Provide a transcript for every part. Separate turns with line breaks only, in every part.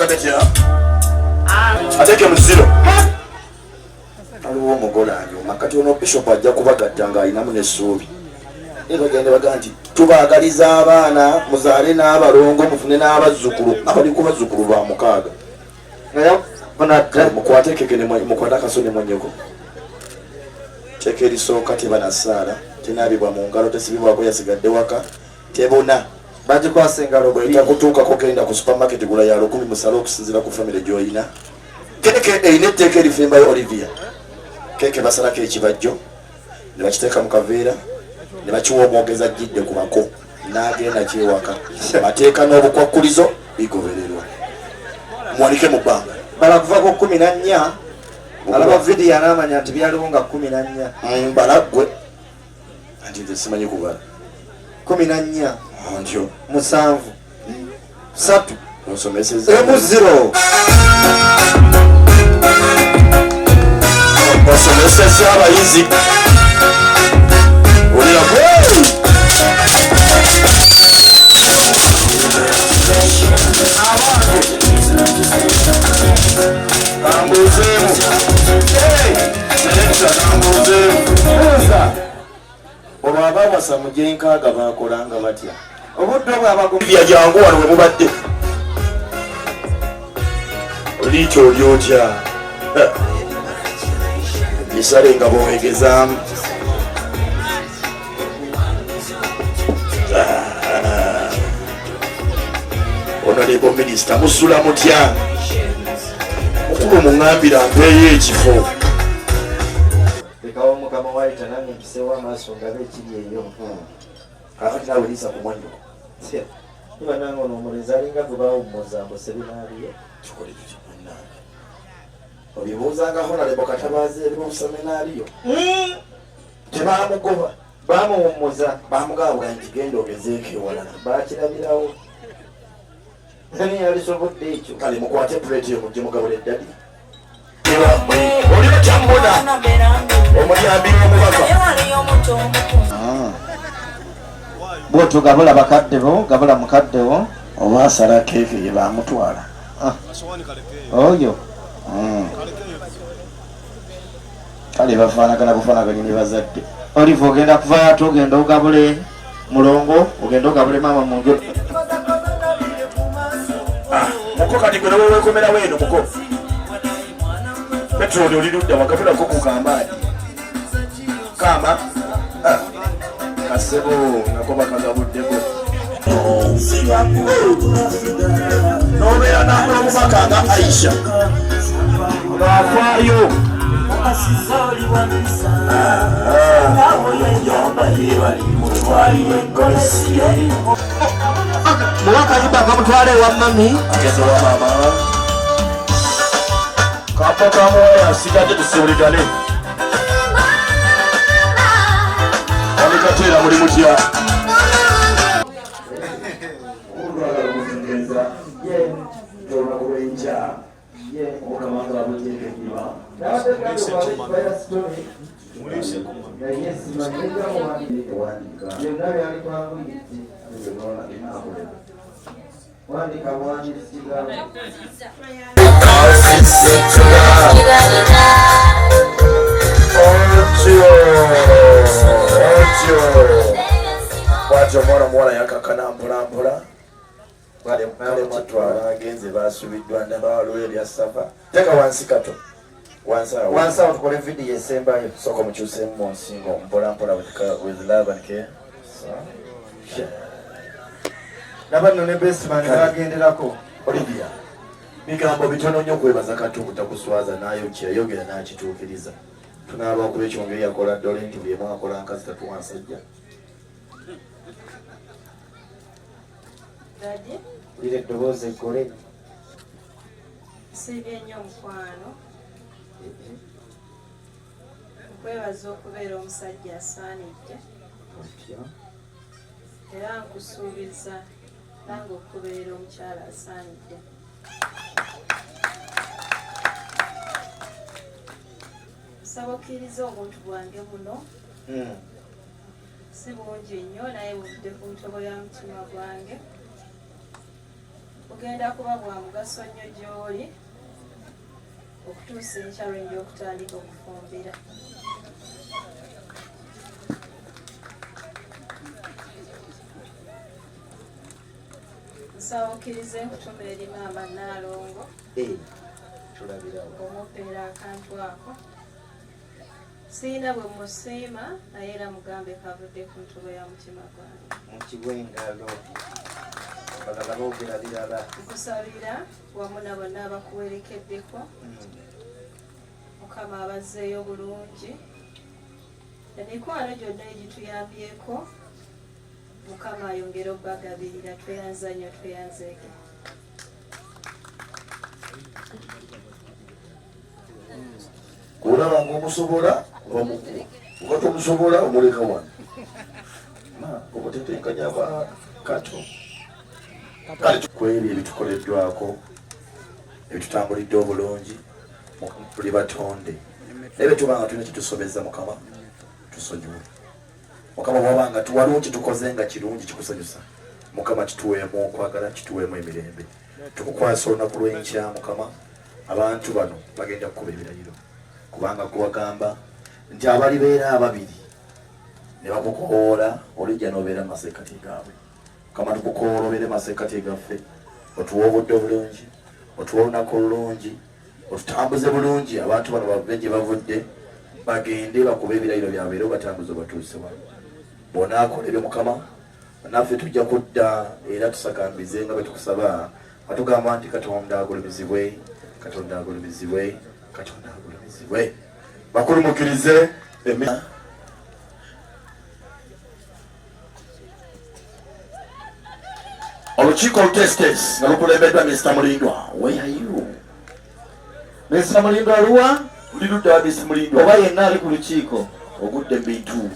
Kabetya ateeke mu zero. Aliwo omugole anyuma kati ono bishop ajja kubagatta ng'alinamu n'essuubi. Naye bagenda baga nti tubaagaliza abaana muzaale n'abalongo mufune n'abazzukulu abali ku bazzukulu ba mukaaga. Mukwate keke mukwate akaso ne mwannyoko. Teeka erisooka teba na ssaala, tenaabibwa mu ngalo, tesibibwako yasigadde waka, tebuna.
Bagikwasa engalo bbiri.
Bwetakutuukako genda ku supermarket gula ya lukumi musale okusinziira ku famire gy'olina. Keeke erina etteeka erifembayo Olivia. Keeke basalako ekibajjo ne bakiteeka mu kaveera ne bakiwa omwogezi ajjidde ku bako n'agenda kyewaka. Amateeka n'obukwakkulizo bigobererwa. Muwanike mu bbanga.
Bala kuva ku 14 alaba vidiyo anaamanya nti byaliwo nga 14.
Bala ggwe. Anti nze simanyi kubala.
14.
Ntyo.
7. 3.
Onsomeseza.
Emu zero.
Osomeseza abayizi. Olira gwe. Kambuuzeemu. Hey! Selector, kambuuzeemu.
Buuza.
Olwo abawasa mu gy'enkaaga baakolanga batya?
Obudde obwo abagoba.
Bya jangu wano we mubadde. Oliikyo oli otya? Bisale nga bw'owegezaamu. Honorable Minister, musula mutya? Mukulu muŋŋambira mpeeyo ekifo.
Lekawo Mukama wayita nange mpiseewo amaaso ndabe ekiri eyo.
Kaakati naawe liisa ku mwannyoko.
Niba nange ono omulenzi alinga gwe baawummuza mbu seminaariyo.
Tukole tutya munnange? Obibuuzanga Honorable Katabaazi eri mu seminaariyo. Tebaamugoba.
Baamuwummuza.
Baamugamba nti genda ogezeeko ewalala.
Baakirabirawo. Ani yalisobodde ekyo?
Kale mukwate puleeti eyo mujje mugabule ddadi. Oli otya mbona? Omuyambi w'omubaka.
Bw'otyo gabula bakadde bo, gabula mukadde wo.
Oba asala keeke ye baamutwala.
Oyo.
Kale bafaanagana bufaanaganyi ne bazadde.
Olive ogenda kuvayo ate ogenda ogabule mulongo, ogenda ogabule maama mu nju.
Muko kati gwe newewekomerawo eno muko. Petroli oli ludda wakabulako ku kambaadi. Kama. Kasebo nako bakagabuddeko. N'obeera n'omubaka nga Aisha. Ng'afaayo.
Muwa akayimba akamutwala ewa mami.
Ageze wa maama. Kampa kamuwaya asigadde tusibuligane. Amikateera muli mutya? Olunaku lw'enkya Omukama ng'abuteeka endiba. Otyo bwatyo omwana omuwala yakakana mpola mpola. Kale mwattu abagenze basubiddwa ndaba waliwo ebya sava. Teeka wansi kato. Wansi awo.
Wansi awo tukole vidiyo esembayo.
Sooka omukyuseemu mu nsingo mpola mpola with love and care. So,
Naba nno ne best man bagenderako.
Olivia, bigambo bitono nnyo okwebaza Kato obutakuswaza n'ayokya yayogera n'akituukiriza. Tunaaba okuba ekyo yakola ddole nti buli emu akola nkazi tatuwa nsajja.
Daddy.
Wulira eddoboozi eggole.
Nsiibye nnyo mukwano. Nkwebaza okubeera omusajja asaanidde. Era nkusuubiza nange okubeera omukyala asaanidde. Nsaba okkirize obuntu bwange buno. Si bungi nnyo naye buvudde ku ntobo ya mutima gwange. Bugenda kuba bwa mugaso nnyo gy'oli okutuusa enkya lwe nja okutandika okufumbira. Nsaba okkirize nkutume eri maama Nnaalongo omumpeere akantu ako. Sirina bwe mmusiima naye era mugambe kavudde ku ntobo ya mutima gwange.
Mukibwe engalo. Abalala boogera birala.
Nkusabira wamu na bonna abakuwerekeddeko. Mukama abazzeeyo bulungi. Emikwano gyonna egituyambyeko Mukama ayongere obbagabirira. Tweyanza nnyo tweyanzeege.
Olaba ng'omusobola oba mukuwa oba tomusobola omuleka wano omutetenkanya ba kato kale kwebyo ebitukoleddwako ebitutambulidde obulungi tuli batonde naye bwe tuba nga tulina kyetusobezza mukama tusonyiwe mukama bwaba nga waliwo kyetukoze nga kirungi kikusanyusa mukama kituweemu okwagala kituweemu emirembe tukukwasa olunaku lw'enkya mukama abantu bano bagenda kukuba ebirayiro kubanga gwewagamba nti abalibeera ababiri ne bakukowoola olijja n'obeera mu masekkati gaabwe mukama tukukowoola obeere masekkati gaffe otuwe obudde obulungi otuwe olunaku olulungi otutambuze bulungi abantu bano bave gye bavudde bagende bakube ebirayiro byabwe era obatambuze obatuuse wano bw'onaakola ebyo mukama naffe tujja kudda era tusagambize nga bwe tukusaba nga tugamba nti katonda agulumizibwe katonda agulumizibwe katonda agulumizibwe bakulu mukkirize olukiiko oluteesiteesi nga lukulembeddwa Mr Mulindwa where are you
Mr Mulindwa aluwa
oli ludda wa Mr Mulindwa
oba yenna ali ku lukiiko
ogudde mu bintu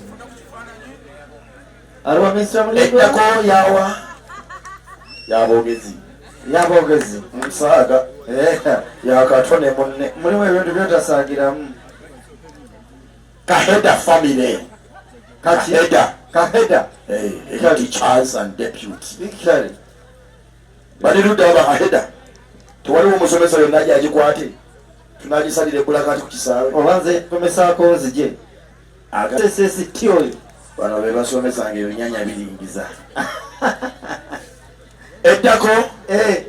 Aliwa Mr. Mulindwa.
Eddako yawa yaboogezi
yaboogezi
nsaaga
eh.
yakatone munne
mulimu ebintu byotasaagiramu
kaheda family kaheda
kaheda
eh, teachers and deputy
kale
bali ludda aba kaheda tewaliwo omusomesa yonna agikwate tunagisalira ebbulakati ku kisaawe
oba nze tomesaako nzije SST oyo
bano be basomesanga ebinyanya biringiza eddako
eh.